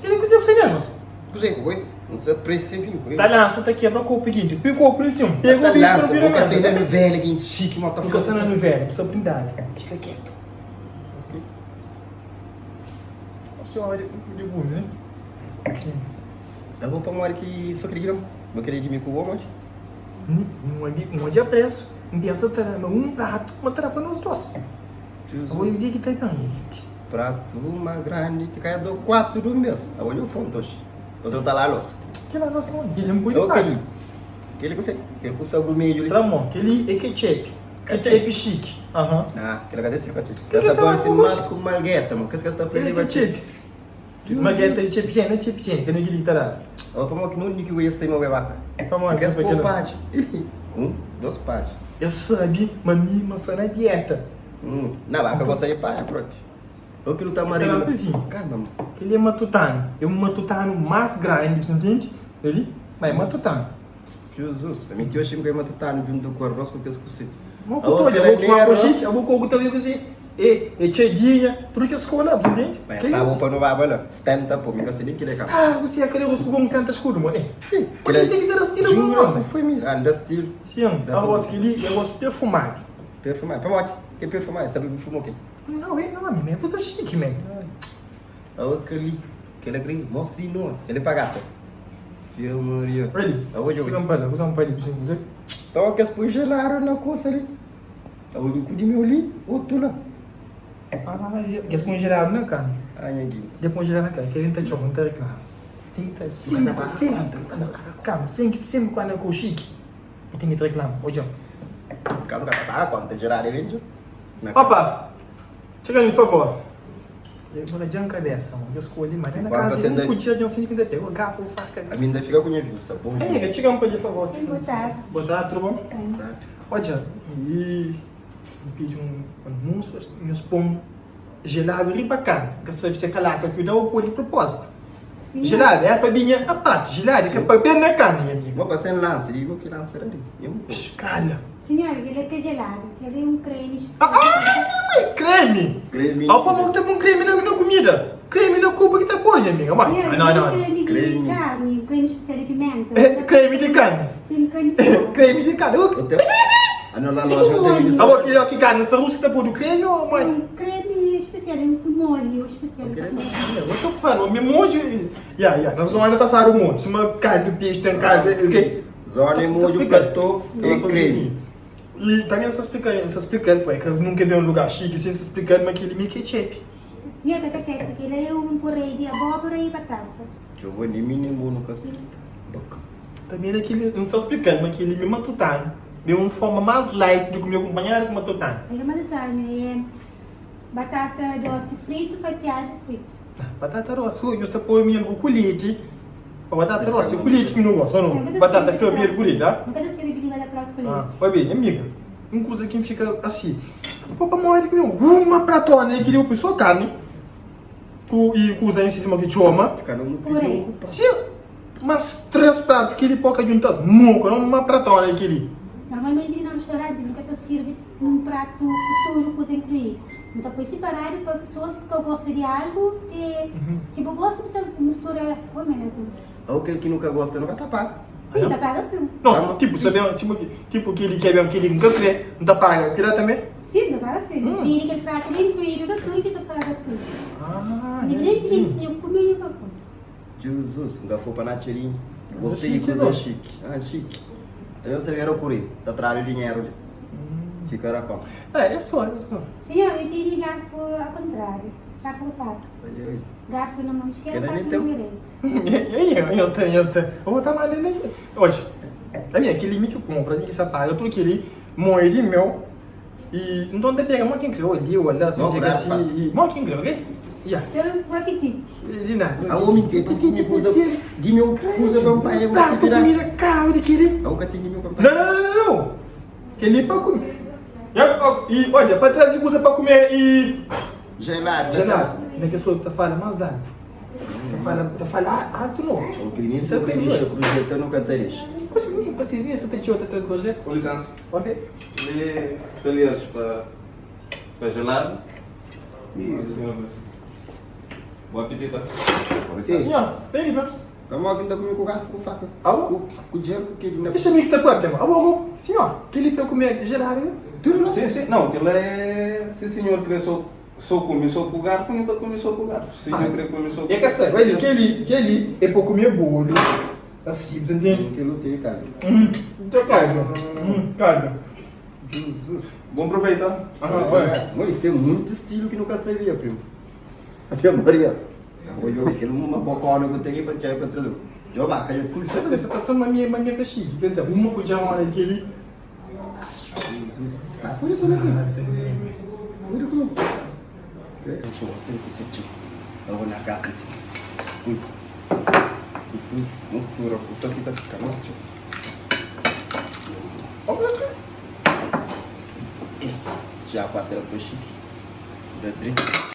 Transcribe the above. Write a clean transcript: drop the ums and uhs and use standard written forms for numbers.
Kel-li kuzê ku sta ben, mos? Kuzê ku oi? N sa presia vinhu ku Ta lansa ta kebra kopu ginti. Pui kopu li sin. Pega Ta o lansa, vinhu bo ka vira sai na mesa. nuvela ginti xiki mo ta Nu ka fla. sta na nuvela, bu sta brindadu. Fika ketu. Ok. Senhora di di bumi, né? Abo pamodi ki so kre djuda-m? Bo kre di mi ku bo modi? N N odja presu, N pensa ta da ma un pratu ma ta da pa nos dos. Abo é kuzê ki ta ben, ginti? Pratu ma grandi ti ka do 4 di un bes. Abo nhu fonte oxi. Oxi bu ta laba los. Kel la los modi? Kel-li N pode Ô paga. kel-li. Kel-li kuzê? Kel ku sa brumedju li. Tra mon. Kel-li é ketchup. Ketchup xiki. Aham. Ah, kel-la ka ta ser ketchup. Kel Kel ki sa sa parse ba más ku malgeta, ma kes ka sta Kel-li prende é ba ketchup. Malgeta é txeu pequeno, é txeu pequeno, kel-li ki ta dadu. Abo pamodi ki undi ki bu ia sai ma bu é baka? Pamodi Kes ki pô kel-la? paji. Un, dos paji. El sabe ma mi ma sta na dieta. Na baka gosta di paja propi. Ô ki nu ta Ta maridu. lansa vinhu. Kalma mo. Kel-li é matutanu. É un matutanu más grandi, bu sa ntende? Kel-li, ma é matutanu. Jizus, ami ti oxi N ka é matutanu djuntu ku arroz ku kes kusi. Mo ku toji, abo ku fuma koxi, abo ku ta kusi. E, e txadinha, tudu kes kola, bu ntende? Mas fla bo pa no baba la, 70 po, mi ka sabi kile ka. Ah, bu sia kre arroz ku gon 70 skudu mo, e. Kile tem ki ter stilo ku gon. Foi mi, anda stilo. Sim, arroz kili é arroz perfumadu. Perfumadu, pamodi? Ke perfumadu, sabi bu fuma o ke? Não, é nome, man, kusa xiki, man. Awa keli, kela kre, mo si no, kele pa gata. Fia Maria. Oli, Awa djobe. kusa pa la, kusa pa li, kusa, kusa. Toka kes pui gelado na kusa li. Awa di ku di meu li, otu la. Ah, kes pui gelado na kama. Ah, nha ginti. Kes pui gelado na kama, kel li ta txoma, ta reklama. Tem ki ta sempre, sempre, kama, sempre, sempre quando é com chique, tem ki ta reklama. Odja. Kama ka ta paga konta gelado é ben txeu. Opa! Txiga mi favor. E manda djan kabesa mo. Dja skolhi ma na kaza un kudjer djan sinti ki nta pega garfo faka. Ami nta fika ku nha vinhu sa bom. Amiga txiga mi pa dja favor. Sim, boa tarde. Boa tarde, tudo bom? Sim. Odja, e N pidi un almoço, nhos pon gelado riba carne. N ka sabe se é kalaka ki da ou poi di propósito. Gelado é pa binha a parte, gelado é ka pa ben na carne, nha amiga. Bo ka sen lansa, di bo ki lansa da di. Kala. Senhora, kel é ka gelado, kel é un kremi spesial. Ah, mãe, kremi! Kremi. Ó, pamodi ki ta pon kremi na, na kumida? Kremi na kuba ki ta poi, nha amiga. Mãe, Senhora, não, kel é não. un kremi di Kremi. karni, un kremi spesial di pimenta. Kremi di karni. Sim, kremi di karni. Kremi di karni. Eu te... Ah, não, lá loja eu tenho Abo ki, ki karni sarus ki ta podu kremi ou É mãe? un kremi spesial, é un molho spesial. Ok. Você que fala, mi monte. Ya, ya, na zona ta fala um monte. Sima carne de peixe tem carne, ok? Zona é molho, platô é creme. E também só explica, só explica, ué, que nunca vi um lugar chique sem se explicar, mas aquele meio ketchup. Senhor, ka ketchup, aquele é um purê de abóbora e batata. Eu vou nem mínimo nunca sei. Também aquele, não só explicando, mas aquele meio matutano. É uma forma mais light de comer acompanhado com matutano. É matutano, é batata doce frito, fatiado frito. Batata doce, oi, nhos ta poi mel ku kuliti. Pa batata doce ku leti ki nu gosta, ou não? Batata fria mel ku leti, ah? N ka ta sirbi di batata doce ku leti. Ah, oi bem, amiga, un kuza ki N fika asi, pô, pamodi ki uma pratona ki li poi só karni ku i kuza insi sima ki txoma. Puré. Si, mas 3 pratu ki li pô ka djunta-s moku, não uma pratona ki li. Normalmenti li na restauranti nu ka ta sirbi num pratu ku tudu kuza inkluídu. Nu ta poi siparadu pa pesoas ki ka gosta di algu e si bu gosta bu ta mistura bo mesmu. Ou kel ki nu ka gosta nu ka ta paga. Sim, ta paga sim. Não, tipo, sabe, sima ki, tipo keli ki é ben, keli ki N ka kre, N ta paga kila tanbe? Sim, ta paga sim. Pidi kel pratu li inkluídu ka tudu ki ta paga tudu. Ah, Independentimenti si nhu kume ou nhu ka kume. Jizus, N ka fo pa na txelinhu. Gostei di kuza xiki. Ah, xiki. Também você era curri, tá trado dinheiro ali. Fica era como. É, é só, é só. Senhor, eu teni garfo ao contrário. Garfo com faca. Garfo na mão esquerda, faca na mão direita. Eu tenho, eu tenho. Eu vou estar mal ali. Hoje, a minha, aquele limite que eu compro, a minha que se apaga, tudo aquele moe de meu. E então te pega, mó quem criou ali, olha, assim, pega assim, mó quem criou, ok? Yeah. Então, bom apetite. De nada. A homem que tem que usa de meu usa campanha, Tá, com comida caro de querer. A que tem de meu campanha. Não, não, não, não, não. Que ali para comer. E olha, para trazer coisa para comer e gelado. Gelado. Não é que a pessoa tá fala mais alto. Tá fala, tá fala alto não. O que nem se cruzeiro, cruzeiro não canta isso. Vocês nem se tem outra três gojes. Com licença. Ok. Lê talheres para, para gelado e senhor. Bon apetito. Senhor, bem li, Pamodi ki N ta kume ku garfu ku faka? Abo? Ku kudjer ku keli na. Dexa mi ki ta papia, ma abo abo. Senhor, keli pa kume jeladu li? Tudu la? Sim, sim. Não, kel la é si senhor kre so so kume so ku garfu, nu ta kume so ku garfu. Si nho kre kume so ku. É ka sabe. Olha, keli, keli é pa kume bolu asi, bu ta ntende? Kel otu é kaldu. Nta kaldu. Kaldu. Jesus. Bon proveito. Aham, oi. Modi, ten munti stilu ki nu ka sabia, primo. Ave Maria. Odja kel uma bocona ku ten pa kel pa trazer. Djoba ka Ku lisensa, você ta fla ma mi ma mi é ka xiki. Quer dizer, uma kudjerona di kel-li. Pode comer, pode comer. Tem que ser txeu. Eu vou na casa assim. Ui. E tu mistura com salsita fica mais txeu. Já quatro chique. Da drink.